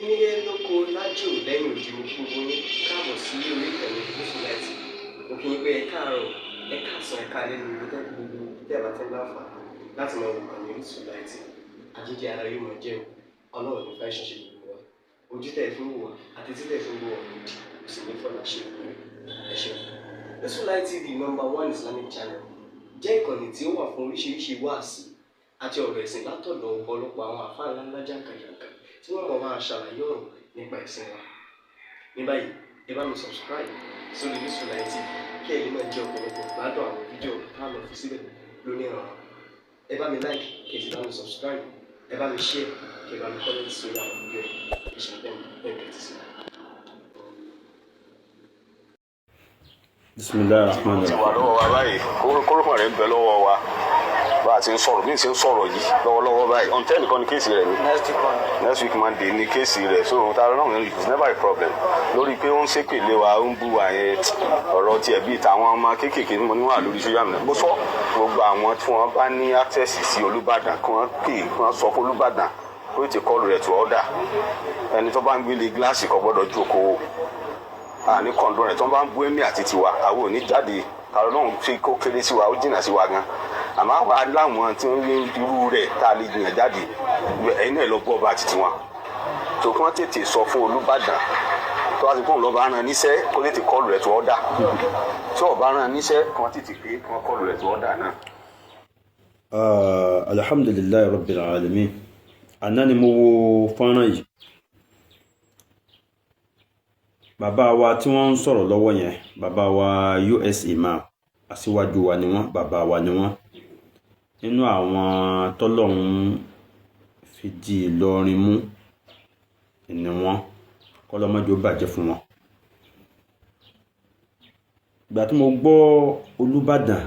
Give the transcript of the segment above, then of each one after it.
Nílé lóko lájò lẹ́yìn òdì, mo kí gbogbo yín káàbọ̀ sí orí ìkànnì Gúúsùláìtì. Mo kí yín pé ẹ káàárọ̀, ẹ káàsán, ẹ káalẹ́ ní ibi tẹ́ gbogbo tẹ́ bá ti ń láǹfààní láti máa wò kànnì Gúúsùláìtì. Àjíjẹ ara yóò máa jẹ́ o. Ọlọ́run ní fẹ́ ṣiṣẹ́ gbogbo wa. Ojú tẹ́ ẹ fi ń wò wá àti tí tẹ́ ẹ fi ń wò wá òdì kò sì ní fọlá ṣe ìwé. Ẹ ṣeun. Gúúsùláìtì TV, number one Islamic channel, jẹ́ ìkànnì tí ó wà fún oríṣiríṣi wáàsí àti ọ̀rọ̀ ẹ̀sìn látọ̀dọ̀ ọ̀pọ̀lọpọ̀ àwọn àfáà ńláńlá jàǹkànjàǹkàn tí wọ́n mọ̀ máa ṣàlàyé ọ̀rọ̀ nípa ẹ̀sìn wa. Ní báyìí, ẹ bá mi subscribe sórí Gúúsùláìtì TV kí ẹ lè máa jẹ ọ̀pọ̀lọpọ̀ gbádùn àwọn fídíò tá a lọ fi síbẹ̀ lónìí ọ̀rọ̀. Ẹ bá mi like, kí ẹ sì bá mi subscribe, ẹ bá mi share, kí ẹ bá mi comment sórí àwọn fídíò yìí. Ẹ ṣe bẹ́ẹ̀ bẹ́ẹ̀ tẹ́tí sí. Bisimilahi rahman ti wà rahim. Lọ́wọ́ wa báyìí, kórópọ̀n rẹ̀ ń bẹ lọ́wọ́ wa bá a ti ń sọ̀rọ̀, bí n ṣe ń sọ̀rọ̀ yìí lọ́wọ́lọ́wọ́ báyìí. On 10 nìkan ni case rẹ̀ ni. Next week Monday ni case rẹ̀. So ta ló náà, it's never a problem lórí pé ó ń ṣépè lé wa, ó ń bú wa yẹn. Ọ̀rọ̀ tiẹ̀ bíi tàwọn ọmọ kéékèèké ní mo níwà lórí social media. Mo sọ gbogbo àwọn tí wọ́n bá ní access sí Olúbàdàn, kí wọ́n pè, kí wọ́n sọ fún Olúbàdàn kó ti call rẹ̀ to order. Ẹni tó bá ń gbélé gíláàsì kò gbọ́dọ̀ jókòó àní kọ̀ǹdọ̀ rẹ̀. Tó ń bá ń bú èmi àti tiwa, àwọn ò ní jáde. Kàrọ̀ náà fi kó kéré sí wa, ó jìnnà sí wa gan, àmọ́ àwa láwọn tí wọ́n rí irú rẹ̀ tá a lè gbìyànjú jáde. Ẹ̀yin náà lọ bọ́ ọba àti tiwọn tó, kí wọ́n tètè sọ fún Olúbàdàn tó wá sí fóun lọ́ba rán níṣẹ́, kó tètè call rẹ̀ to order. Tí ọba rán níṣẹ́, kí wọ́n tètè pé kí wọ́n call rẹ̀ to order náà. Alhamdulilayi rabbil alamin. Àná ni mo wo fọ́nrán yìí. Bàbá wa tí wọ́n ń sọ̀rọ̀ lọ́wọ́ yẹn, bàbá wa US Imam, aṣíwájú wa ni wọ́n, bàbá wa ni wọ́n, nínú àwọn tọ́lọ́hún fi di Ìlọrin mú ni wọ́n. Kọ́lọ́mọ́jọ́ ó bàjẹ́ fún wọn. Ìgbà tí mo gbọ́ Olúbàdàn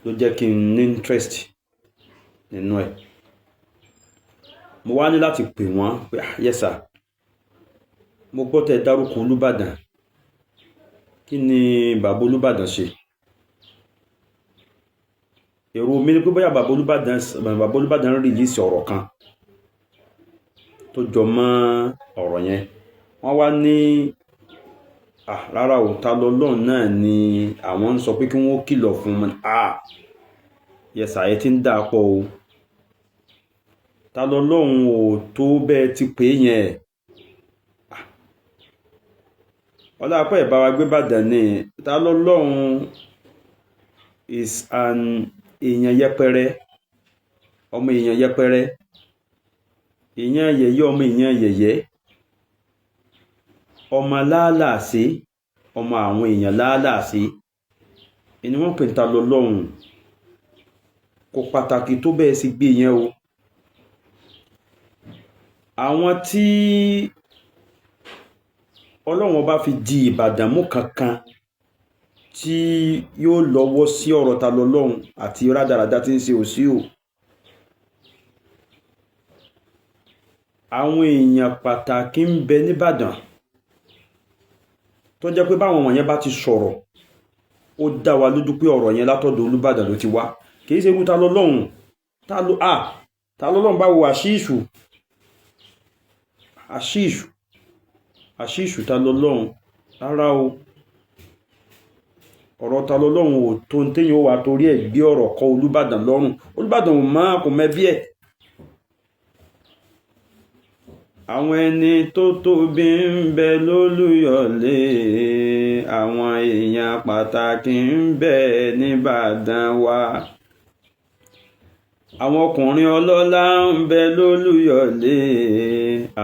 ló jẹ́ kí n ní interest nínú ẹ̀. Mo wá ní láti pè wọ́n pé, "Ah, yes sir, mo gbọ́ tẹ́ dárúkọ Olúbàdàn. Kí ni bàbá Olúbàdàn ṣe?" Èrò mi ni pé bóyá bàbá Olúbàdàn release ọ̀rọ̀ kan tó jọ mọ́ ọ̀rọ̀ yẹn. Wọ́n wá ní, ah, rárá o, ta lọ́lọ́run náà ni àwọn ń sọ pé kí wọ́n kìlọ̀ fún wọn. Ah, yes sir, ẹ ti ń dà pọ̀ o. Ta lọ́lọ́run ò tó bẹ́ẹ̀ ti pè é yẹn. Ọlápẹ́ ìbára gbé Ìbàdàn ni. Ta lọ́lọ́run is an èèyàn yẹpẹrẹ, ọmọ èèyàn yẹpẹrẹ, èèyàn yẹ̀yẹ́, ọmọ èèyàn yẹ̀yẹ́, ọmọ láàlàsí, ọmọ àwọn èèyàn láàlàsí ni wọ́n pè ní ta lọ́lọ́run. Kò pàtàkì tó bẹ́ẹ̀ sì gbé yẹn o. Àwọn tí Ọlọ́run ọba fi di Ìbàdàn mú kankan tí yóò lọ́wọ́ sí ọ̀rọ̀ ta lọ́lọ́run àti rádaràda tí ń ṣe òsí o. Àwọn èèyàn pàtàkì ń bẹ nìbàdàn tó jẹ́ pé báwọn wọ̀nyẹn bá ti sọ̀rọ̀, ó dá wa lójú pé ọ̀rọ̀ yẹn látọ̀dọ̀ Olúbàdàn ló ti wá. Kì í ṣe irú ta lọ́lọ́run. Ta ló à ta lọ́lọ́run bá wo àṣìṣù àṣìṣù àṣìṣù ta lọ́lọ́run. Rárá o, ọ̀rọ̀ ta lọ́lọ́run ò tó ń téyàn ó wà torí ẹ̀ gbé ọ̀rọ̀ kọ Olúbàdàn lọ́rùn. Olúbàdàn ò mọ̀, kò mẹ́bí ẹ̀. Àwọn ẹni tó tóbi ń bẹ lólùyọ̀lé, àwọn èèyàn pàtàkì ń bẹ nìbàdàn wa, àwọn ọkùnrin ọlọ́lá ń bẹ lólùyọ̀lé,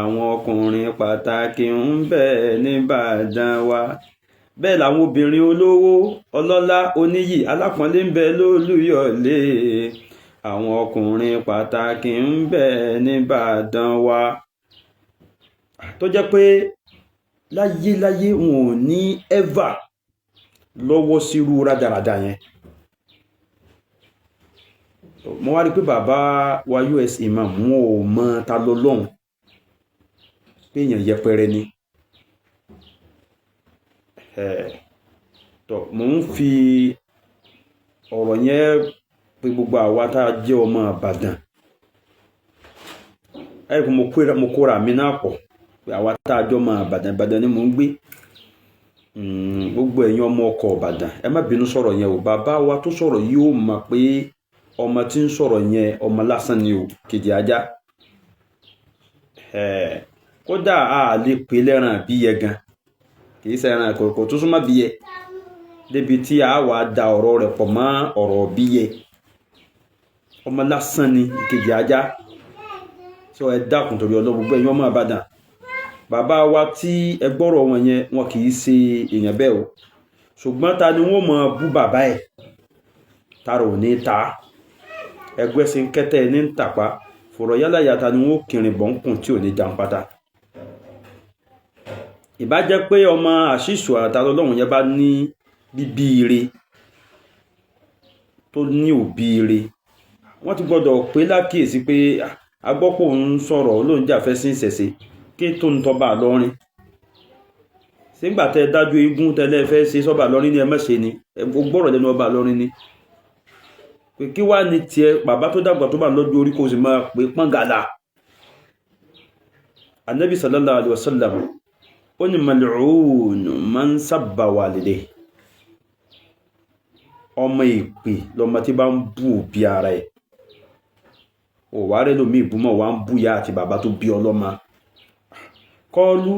àwọn ọkùnrin pàtàkì ń bẹ nìbàdàn wa, bẹ́ẹ̀ làwọn obìnrin olówó, ọlọ́lá, oníyì, alápọ̀nlé ń bẹ lólùyọ̀lé, àwọn ọkùnrin pàtàkì ń bẹ nìbàdàn wa, tó jẹ́ pé láyéláyé wọn ò ní ever lọ́wọ́ sírú rádaràda yẹn. Mo wá rí i pé bàbá wa US Imam, wọn ò mọ ta lọ́lọ́run, pé èèyàn yẹpẹrẹ ni. Tọ́ mò ń fi ọ̀rọ̀ yẹn pé gbogbo àwa tá a jẹ́ ọmọ Ìbàdàn. Ẹ̀rí pé mo kóra mi náà pọ̀ pé àwa tá a jọ mọ Ìbàdàn, Ìbàdàn ni mò ń gbé. Gbogbo ẹ̀yin ọmọ ọkọ̀ Ìbàdàn, ẹ má bínú sọ̀rọ̀ yẹn o. Bàbá wa tó sọ̀rọ̀ yìí ó mọ̀ pé ọmọ tí ń sọ̀rọ̀ yẹn ọmọ lásán ni o, kejì ajá. Kódà a lè pè lẹ́ran àbíyẹ gan, kì í ṣẹran, kò tó súnmọ́ bíyẹ débi tí a wà da ọ̀rọ̀ rẹ̀ pọ̀ mọ́ ọ̀rọ̀ bíyẹ. Ọmọ lásán ni ìkejì ajá. Sọ ẹ dákun torí Ọlọ́run, gbogbo ẹ̀yin ọmọ Ìbàdàn, bàbá wa tí ẹ gbọ́rọ̀ wọn yẹn, wọn kì í ṣe èèyàn bẹ́ẹ̀ o. Ṣùgbọ́n ta ni wọ́n mọ̀ bú bàbá ẹ̀ tara ò ní ta ẹgbẹ́ sí ń kẹ́tẹ́ ní ń tàpá fọ̀rọ̀ yálà yàtà ni wọ́n kìrìn bọ̀ ń kùn tí ò ní jàǹpátá. Ìbá jẹ́ pé ọmọ àṣìṣù àtàlọ́lọ́hún yẹn bá ní bíbí ire, tó ní òbí ire, wọ́n ti gbọ́dọ̀ pé lákìyèsí pé agbọ́pọ̀ ń sọ̀rọ̀ lóun jà fẹ́ sí ìṣẹ̀ṣe kí tó ń tọ́ba lọ́rin. Sígbà tẹ dájú eégún tẹ́lẹ̀ fẹ́ ṣe sọ́ba lọ́rin ní ẹ má ṣe ni, ẹ gbọ́rọ̀ lẹ́nu ọba lọ́rin ni pé kí wàá ní tiẹ̀ bàbá tó dàgbà tó bá lọ́jọ́ orí kó sì máa pè pọ́ngàlà. Anabi sallallahu alayhi wa sallam ó ní mal'un man sabba walidayhi, ọmọ ìpè lọmọ tí bá ń bú òbí ara ẹ̀. Ò wá rẹ lómi ìbúmọ̀ wá ń bú ìyá àti bàbá tó bí ọlọ́mọ. Kọ́ọ́lù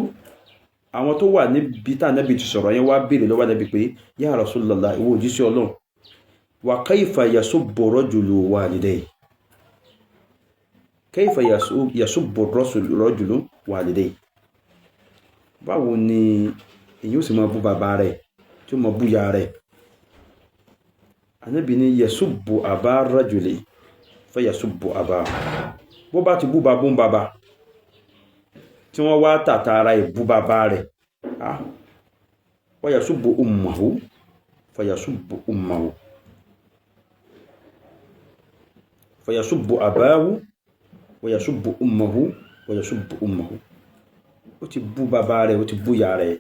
àwọn tó wà níbi tá ànábì ti sọ̀rọ̀ yẹn wá béèrè lọ́wọ́ ànábì pé ya Rasulullah, ìwọ òjíṣẹ́ Ọlọ́run, wa kayfa yasubbu rajulu walidayhi, kayfa yasubbu rajulu walidayhi, báwo ni èyí ó sì máa bú bàbá rẹ̀ tí ó máa bú ìyá rẹ̀? Ànábì ní yasubbu aba rajuli fa yasubbu aba, bó bá ti bú bàbá ń bàbá tí wọ́n wá tàtà ara ẹ̀ bú bàbá rẹ̀, wa yasubbu ummahu fa yasubbu ummahu fa yasubbu abahu wa yasubbu ummahu wa yasubbu ummahu, ó ti bú bàbá rẹ̀, ó ti bú ìyá rẹ̀.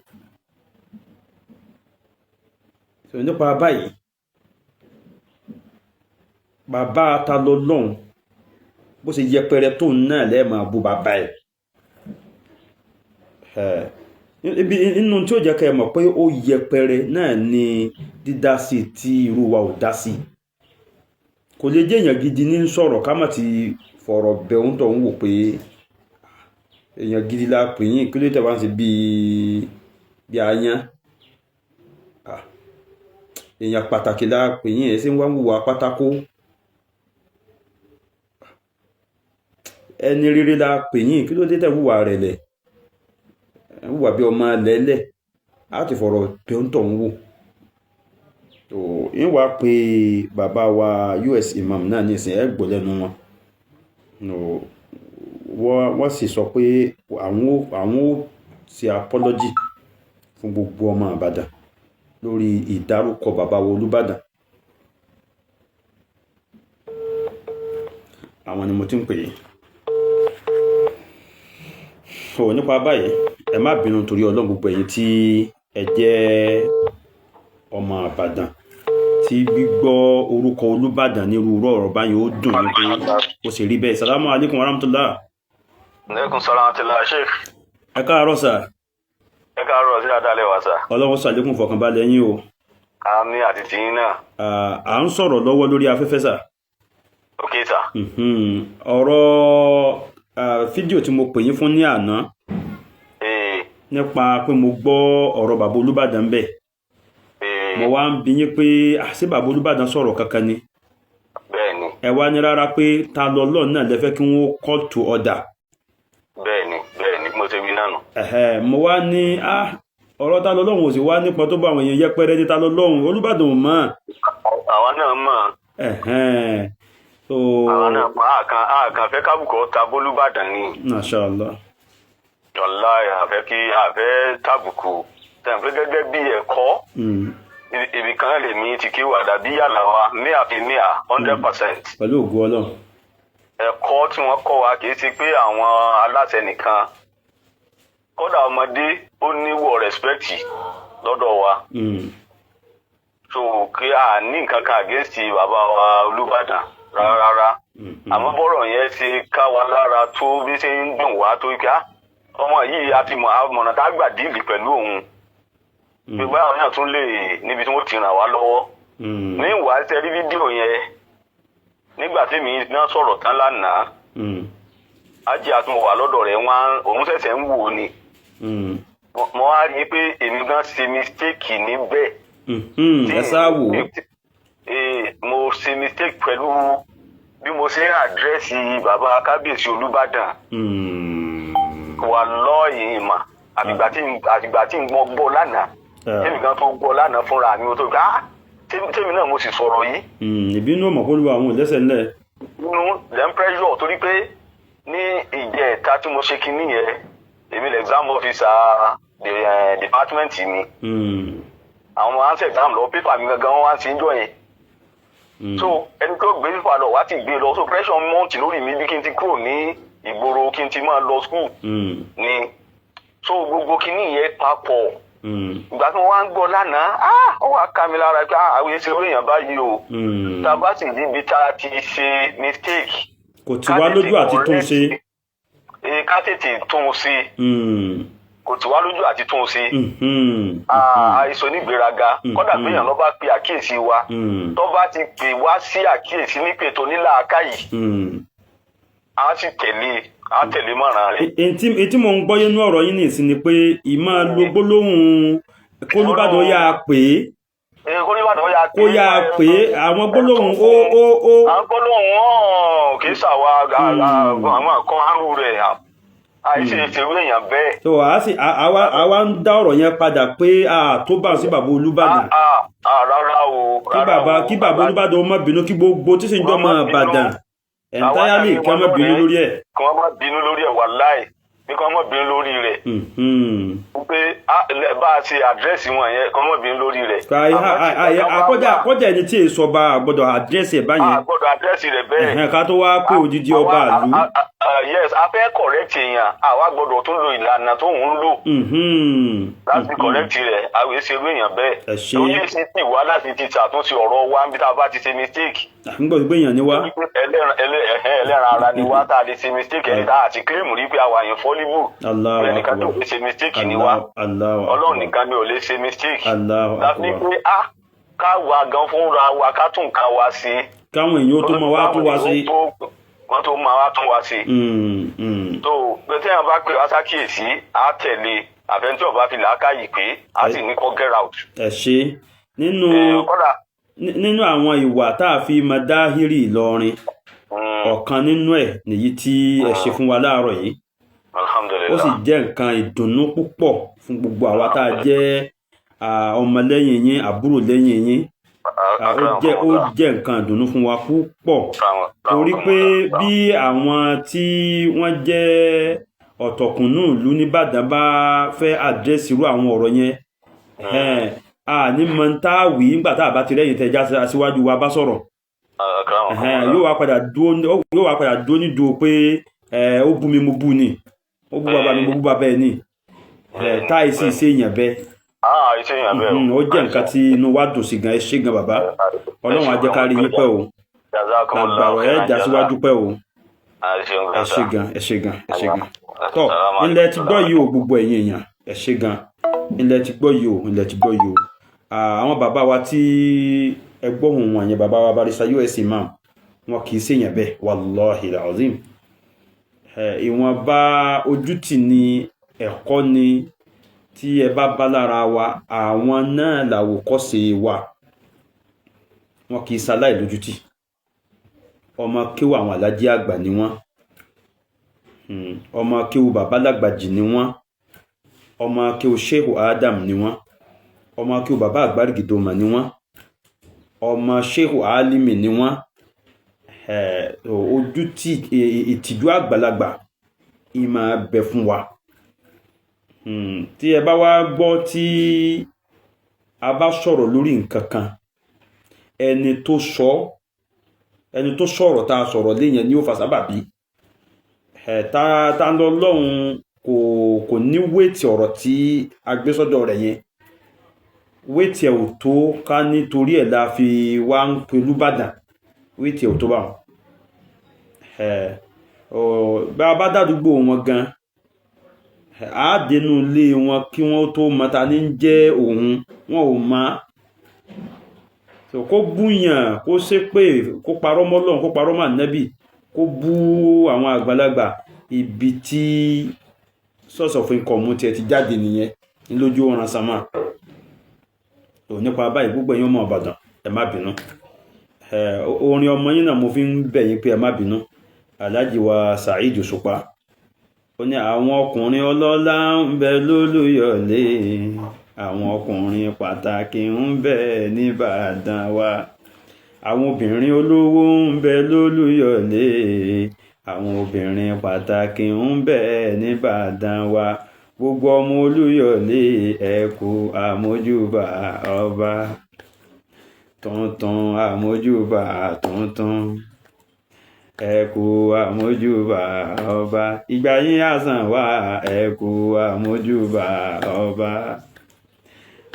So nípa báyìí, bàbá ta lọ lọ́hùn bó ṣe yẹpẹrẹ tó náà lẹ́ẹ̀ máa bú bàbá ẹ̀. Ibi inú tí ó jẹ́ kẹ́ ẹ mọ̀ pé ó yẹpẹrẹ náà ni dídá sí tí irú wa ò dá sí. Kò lè jẹ́ èèyàn gidi ní sọ̀rọ̀ ká má ti fọ̀rọ̀ bẹ̀ ń tọ̀ ń wò pé èèyàn gidi la pè yín, kí ló tẹ̀ wá ń ṣe bíi aáyán. Èèyàn pàtàkì la pè yín, ẹ̀ ṣe ń wá wùwà pátákó. Ẹni rere la pè yín, kí ló dé tẹ̀ wùwà rẹ̀ lẹ̀, wùwà bí ọmọ lẹ́lẹ̀, á ti fọ̀rọ̀ bẹ̀ ń tọ̀ ń wò. Tó ń wá pé bàbá wa US Imam náà ní ìsìn ẹ̀ gbọ́ lẹ́nu wọn. Wọ́n sì sọ pé àwọn ó ṣe apology fún gbogbo ọmọ Ìbàdàn lórí ìdárúkọ bàbá wa Olúbàdàn. Àwọn ni mo ti ń pè é. So nípa báyìí, ẹ má bínú torí Ọlọ́run, gbogbo ẹ̀yin tí ẹ jẹ́ ọmọ Ìbàdàn tí gbígbọ́ orúkọ Olúbàdàn ní irú ọ̀rọ̀ báyìí ó dùn ní pé ó sì rí bẹ́ẹ̀. Salamu alaikum warahmatullah. Aleykum salaam àti sheikh. Ẹ káàárọ̀ sà. Ẹ káàárọ̀ sí dáadáa lẹ́wà sà. Ọlọ́run ṣàlékún fọkànbalẹ̀ yín o. Àmín àti tìyín náà. À ń sọ̀rọ̀ lọ́wọ́ lórí afẹ́fẹ́ sà. Ok sà. Ọ̀rọ̀ fídíò tí mo pè yín fún ní àná nípa pé mo gbọ́ ọ̀rọ̀ bàbá Olúbàdàn bẹ́ẹ̀. Mo wá ń bi yín pé ṣé bàbá Olúbàdàn sọ̀rọ̀ kankan ni? Bẹ́ẹ̀ni. Ẹ wá ní rárá pé ta lọ lọ́ọ̀ náà lẹ fẹ́ kí wọ́n call to order. Bẹ́ẹ̀ni, bẹ́ẹ̀ni, mo ti wí náà nù. Mo wá ní ọ̀rọ̀ ta lọ lọ́hùn ò sì wá nípa tó bá àwọn èèyàn yẹpẹrẹ ní ta lọ lọ́hùn Olúbàdàn ò mọ̀. Àwa náà mọ̀. Àwa náà pa àkàn fẹ́ kábùkù ta bólúbàdàn ni. Masha Allah. Wàláhì àfẹ́ kí àfẹ́ tàbùkù tẹ̀sán gẹ́gẹ́ bí ẹ̀kọ́. Ibì kan lèmi ti kí wà dàbí yàrá wa ní àfi ní à 100%. Pẹ̀lú ògo Ọlọ́run. Ẹ̀kọ́ tí wọ́n kọ́ wa kì í ṣe pé àwọn aláṣẹ nìkan, kódà ọmọdé ó níwọ̀ rẹ́spẹ̀tì lọ́dọ̀ wa. So kí a ní nǹkan kan against bàbá wa Olúbàdàn rárá. Àmọ́ bọ́rọ̀ yẹn ṣe ká wa lára tó, bí ṣe ń dùn wá tó kí á ọmọ yìí, a ti mọ̀ àmọ̀nà tá a gbà deal pẹ̀lú òun, pé báwọn náà tún lè níbi tí wọ́n ti ràn wá lọ́wọ́. Ní ìwà ṣe rí fídíò yẹn, nígbà tí mi náà sọ̀rọ̀ tán lánàá, ájì àtúnwò wà lọ́dọ̀ rẹ̀, wọ́n òun ṣẹ̀ṣẹ̀ ń wò ó ni. Mo wá rí i pé èmi gan ṣe mistake níbẹ̀. Ẹ sáà wò ó. Mo ṣe mistake pẹ̀lú bí mo ṣe ń address bàbá kábíyèsí Olúbàdàn. Wà lọ́ọ̀yìn mà, àtìgbà tí mo gbọ́ lánàá, tèmi gan tó gbọ́ lánàá fúnra mi, ó tó gbà tèmi náà mo sì sọ̀rọ̀ yìí. Ìbínú ọmọ kó lu àwọn ìlẹ́sẹ̀ ńlẹ̀. Nínú dem pressure, torí pé ní ìjẹta tí mo ṣe kinní yẹn, èmi lè exam officer the department mi. Àwọn ọmọ answer exam lọ, pépà mi gangan wọn wá sí ń jọ yẹn. So ẹni tó gbé pépà lọ wá ti gbé lọ, so pressure mount lórí mi bí kí n ti kúrò ní ìgboro, kí n ti máa lọ school ni. So gbogbo kinní yẹn papọ̀. Ìgbà tí mo wá ń gbọ́ lánàá, ó wá ká mi lára pé àwọn èsì orí èèyàn báyìí o. Tá a bá sì níbi tá a ti ṣe mistake, kò tí wá lójú àti tún ṣe. Ká tètè tún un ṣe. Kò tí wá lójú àti tún un ṣe. Àìsàn onígbéraga kódà pé èèyàn ló bá pe àkíyèsí wa, tó bá ti pè wá sí àkíyèsí nípè tó ní làákàyè, á sì tẹ̀lé, á tẹ̀lé mọ̀ràn rẹ̀. Èyí tí mò ń gbọ́ yẹnu ọ̀rọ̀ yín nìsín ni pé ìmọ̀ lo gbólóhùn k'Olúbàdàn yá a pè é. K'Olúbàdàn yá kó yá a pè é, àwọn gbólóhùn ó ó ó. Àwọn gbólóhùn wọn kì í ṣàwa àwọn kan àrùn rẹ̀, àìsí ìṣerú èèyàn bẹ́ẹ̀. So a sì àwa ń dá ọ̀rọ̀ yẹn padà pé a tó bá sí bàbá Olúbàdàn. Rárá o. Kí bàbá, kí bàbá Olúbàdàn ó má bínú, kí gbogbo tí sì ń jọ́ mọ́ Ìbàdàn entirely kí wọ́n má bínú lórí ẹ̀. Kí wọ́n má bínú lórí ẹ̀, wàláì, bí kí wọ́n má bínú lórí rẹ̀. Pé bá a ṣe address wọn yẹn, kí wọ́n má bínú lórí rẹ̀. Àkọ́jà ẹni tí èso ọba gbọ́dọ̀ address ẹ̀ báyẹn. A gbọ́dọ̀ address rẹ̀ bẹ́ẹ̀. Ká tó wá pé odidi ọba ìlú. Yes, a fẹ́ correct èèyàn, àwa gbọ́dọ̀ tún lo ìlànà tó ń lò láti correct rẹ̀. Àwọn èsì irú èèyàn bẹ́ẹ̀. Ẹ ṣé. Lóye sí ti wá láti ti ṣàtúnṣe ọ̀rọ̀ wa níbi tá a bá ti ṣe mistake. Ń gbọ́dọ̀ gbé èèyàn ní wá. Ẹlẹ́ran ara ni wá tá a lè ṣe mistake. Ẹni tá a ti claim rí pé àwa infallible, Allahu ẹnìkan tó Akbar. lè ṣe mistake ni wá. Allahu Akbar. Ọlọ́run nìkan ni ò lè ṣe mistake. Allahu Láti Akbar. pé a ká wa gan fúnra wa, ká tún nǹkan wa ṣe. Káwọn èèyàn ó tó máa wá tún wá sí. Wọ́n tó máa wá tún wá sí. Tó pé tí wọ́n bá pè wá sákìyèsí, á tẹ̀lé. Àfẹnití ọba fi làákàyè pé á sì ní kó get out. Ẹ ṣe nínú Kódà nínú àwọn ìwà tá a fi mọ dáhírì Ìlọrin, ọ̀kan nínú ẹ̀ nìyí tí ẹ ṣe fún wa láàárọ̀ yìí. Ó Alhamdulillahi. sì jẹ́ nǹkan ìdùnnú púpọ̀ fún gbogbo àwa tá a jẹ́ ọmọlẹ́yìn yín, àbúrò lẹ́yìn yín. Ó jẹ́ nǹkan ìdùnnú fún wa púpọ̀, torí pé bí àwọn tí wọ́n jẹ́ ọ̀tọ̀kùnú ìlú nìbàdàn bá fẹ́ address irú àwọn ọ̀rọ̀ yẹn, a ní mọ tá a wí nígbà tá a bá ti rẹ́yìn tẹ̀ já síwájú wa bá sọ̀rọ̀, yóò wá padà dúró ní dúró pé ó bú mi, mo bú ni, ó bú bàbá mi, mo bú bàbá ẹ̀ ní táì sì ṣe èèyàn bẹ́ẹ̀. Ó jẹ́ nǹkan tí inú wa dùn sí gan. Ẹ ṣé gan bàbá, Ọlọ́run á jẹ́ ká rí yín pẹ́ o. Làgbàrọ̀ ẹ já síwájú pẹ́ o. Ẹ ṣé gan, ẹ ṣé gan, ẹ ṣé gan. Tọ́ ilẹ̀ ti gbọ́ yìí o, gbogbo ẹ̀yin èèyàn, ẹ ṣé gan. Ilẹ̀ ti gbọ́ yìí o, ilẹ̀ ti gbọ́ yìí o. Àwọn bàbá wa tí ẹ gbóhùn wọn yẹn, bàbá wa Barrister US Imam, wọn kì í ṣèyàn bẹ́ẹ̀, wallahi alazim. Ìwọ̀nba ojútì ni ẹ̀kọ́ ni tí ẹ bá bá lára wa, àwọn náà làwòkọ́ṣe wa. Wọn kì í ṣaláì lójútì. Ọmọ kéwù àwọn alájí àgbà ni wọ́n, ọmọ kéwù bàbá lágbàjì ni wọ́n, ọmọ kéwù Shehu Adam ni wọ́n, ọmọ kéwù bàbá àgbàrìgìdòmà ni wọ́n, ọmọ Shehu Alimi ni wọ́n. Ojú tí ìtìjú àgbàlagbà ìmọ̀ bẹ fún wa. Tí ẹ bá wá gbọ́ tí a bá sọ̀rọ̀ lórí nǹkan kan, ẹni tó sọ, ẹni tó sọ̀rọ̀ tá a sọ̀rọ̀ léyìn ni ó fa sábàbí ẹ̀ tá lọ lọ́hùn. Kò ní weight ọ̀rọ̀ tí a gbé sọ́dọ̀ rẹ̀ yẹn, weight ẹ̀ ò tó ká nítorí ẹ̀ la fi wá ń pe Olúbàdàn, weight ẹ̀ ò tó bá wọn. Ẹ̀ bá a bá dàdúgbò wọn gan, á dénú ilé wọn kí wọ́n tó mọ ta ní jẹ́ òun, wọn ò mọ̀. So kó búyàn, kó ṣépè, kó parọ́ mọ́ Ọlọ́run, kó parọ́ mọ́ Ànábì, kó bú àwọn àgbàlagbà, ibi tí source of income tiẹ̀ ti jáde nìyẹn lójú ọ̀ràn sánmà. Tó nípa báyìí, gbogbo ẹ̀yin ọmọ Ìbàdàn, ẹ má bínú. Orin ọmọ yín náà mo fi ń bẹ̀ yín pé ẹ má bínú. Alhaji wa Saheed Òṣùpá, ó ní àwọn ọkùnrin ọlọ́lá ń bẹ lólùyọ̀lé, àwọn ọkùnrin pàtàkì ń bẹ nìbàdàn wa, àwọn obìnrin olówó ń bẹ lólùyọ̀lé, àwọn obìnrin pàtàkì ń bẹ nìbàdàn wa, gbogbo ọmọ Olúyọ̀lé, ẹ kú àmójúbà ọba tuntun, àmójúbà tuntun, ẹ kú àmójúbà ọba, ìgbà yín àsàn wá, ẹ kú àmójúbà ọba,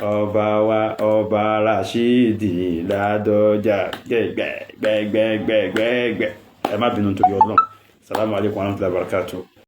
ọba wa, ọba Rashidi Ládọjà gbẹgbẹgbẹgbẹgbẹgbẹ. Ẹ má bínú torí Ọlọ́run. Salamu alaykum wa rahmatulahi wa barakatuh.